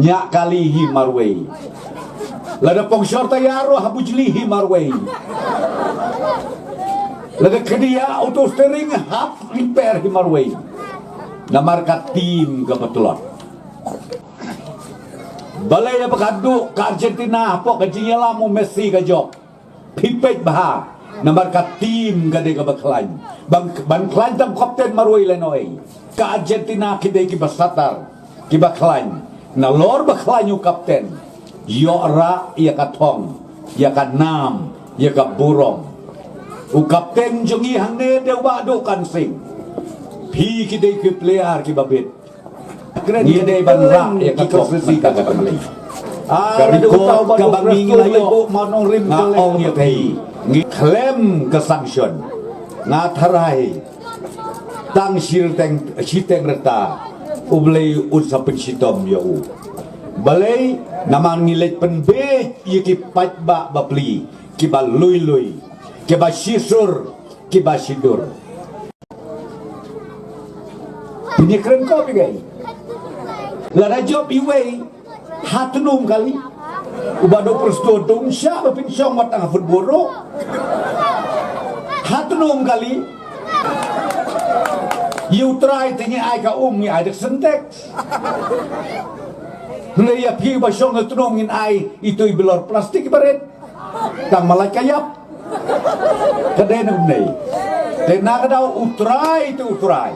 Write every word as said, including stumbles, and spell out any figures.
Ñiah kali hi marwei. Lada pongshor tayar ruh ha bujli hi marwei. Lada khyndiat auto steering hap repair hi marwei. Namar ka team kaba tlot. Balei ba ka duk ka Argentina hapoh ka jingïalam u Messi ka jop. Phi peit bha, namar ka team ka dei kaba khlaiñ. Ban, ban khlaiñ tang kapten marwei lehnohei. Ka Argentina ki dei kiba satar, kiba khlaiñ. Nalor ba khlaiñ u kapten, ïoh rah ïa ka thong, ïa ka nam, ïa ka burom. U kapten jong ngi hangne dei u Bah Dukan Sing. Phi ki dei ki player kiba bit. Ngi dei ban rah ïa ka thong, ka ka ka ka record kaba ngi la ïoh. Nga ong ïa phi, ngi khlem ka sanction, nga tharai tang shiteng, shiteng rta U Blei un sa pynshitom ïa u. Balei? Namar ngi leit pynbeit ïa ki paidbah bapli, kiba lui lui, kiba shisur, kiba shidur. Pynïakren ko phi gai. Lada jop iwei, ha tnum kali. U Bah Dok Prestone, tnum sha ba pynshong wat tang football ruh. Ha tnum kali. Ïa U Trai te ngi ai ka um, ngi ai da ka Sintex. Hynrei ïa phi ba shong ha tnum ngin ai itu i bilor plastik barit. Tang malai ka ïap. Ka dei na kumne. Te na ka daw U Trai te U Trai.